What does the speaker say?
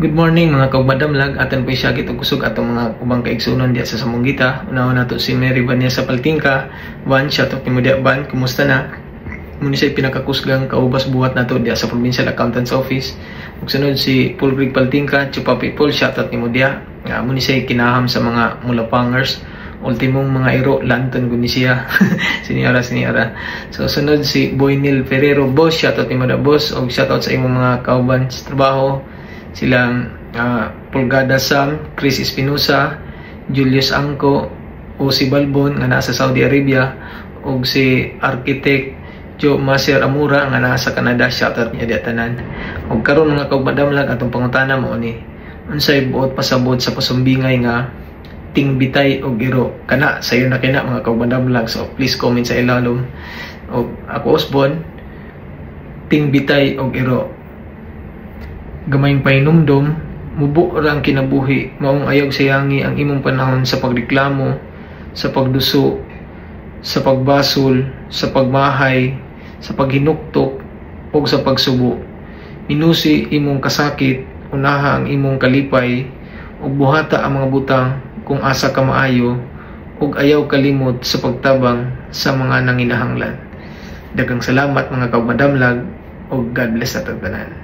Good morning, mga kaugmadamlag. Aton po siya og kusog atong mga ubang kaigsuonan diya sa Samunggita. Unahon nato si Mary Vanessa Paltingka. Van, shoutout nimo diya, Van. Kumusta na? Mao ni siya pinakakusgang kaubas buhat nato diya sa Provincial Accountant's Office. Ug sunod si Paul Greg Paltingka, Chupapi Paul, shoutout nimo diya. Nga mao ni siya kinaham sa mga mulapangers. Ultimong mga iro, lanton gud ni siya. Siniyara, siniyara. So sunod si Boy Neil Ferrero, boss, shoutout nimo da, boss. Og shoutout sa imong mga kauban sa trabaho. Silang Pulgada Sam, Chris Espinosa, Julius Angko, o si Balbon nga nasa Saudi Arabia, ug si Architect Joe Maser Amura nga nasa Canada. Shoutout niya diya tanan. Ug karon, mga kaugmadamlag, atong pangutana mao ni: unsay buot pasabot sa pasumbingay nga tingbitay og iro? Kana sayo na kina, mga kaugmadamlag. So please comment sa ilalom. Og ako Osbon, tingbitay og iro. Gamayng pahinumdom, mubo ra ang kinabuhi, maong ayaw sayangi ang imong panahon sa pagreklamo, sa pagduso, sa pagbasol, sa pagmahay, sa paghinuktok, o sa pagsubo. Minusi imong kasakit, unaha ang imong kalipay, ug buhata ang mga butang kung asa ka maayo, ug ayaw kalimot sa pagtabang sa mga nanginahanglan. Daghang salamat, mga kaugmadamlag, ug God bless sa tanan.